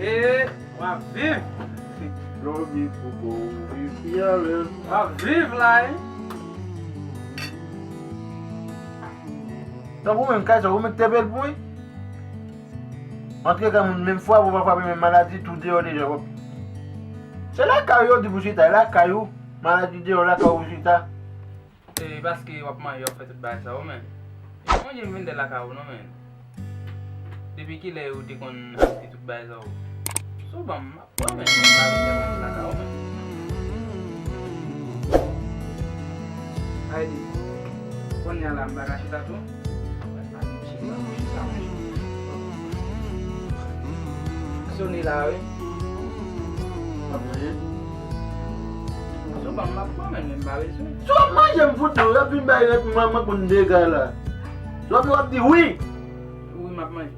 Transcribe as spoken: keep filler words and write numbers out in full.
E w ap viv. Love you, Coco. Viv, P R L. W ap viv la, wi. Tanpri, ou menm, kay sa, ou menm k te bèl pou mwen. Antre kay moun menm fwa, pou pa frape menm maladi, tou deyò deja, w ap. Se lakay ou yo di pou chita, lakay ou, maladi deyò, lakay ou pou chita. E paske w ap manje, w ap fè tout bagay sa yo, men. E manje m vin de lakay ou non, men. Depi kilè ou te konn ap di tout bagay sa yo? Si w ban m, m ap pran, men, men m pa vin de manje lakay ou, men. Aydi, kounye a la, m pa ka chita tou. Sone la, wi. Ap manje? Si w ban m, m ap pran, men m pa bezwen. Si w ap manje, m fout nou, w ap vin bay rèt mwen, mwen konn dega la. Si w ap, w ap di wi. Wi, m ap manje.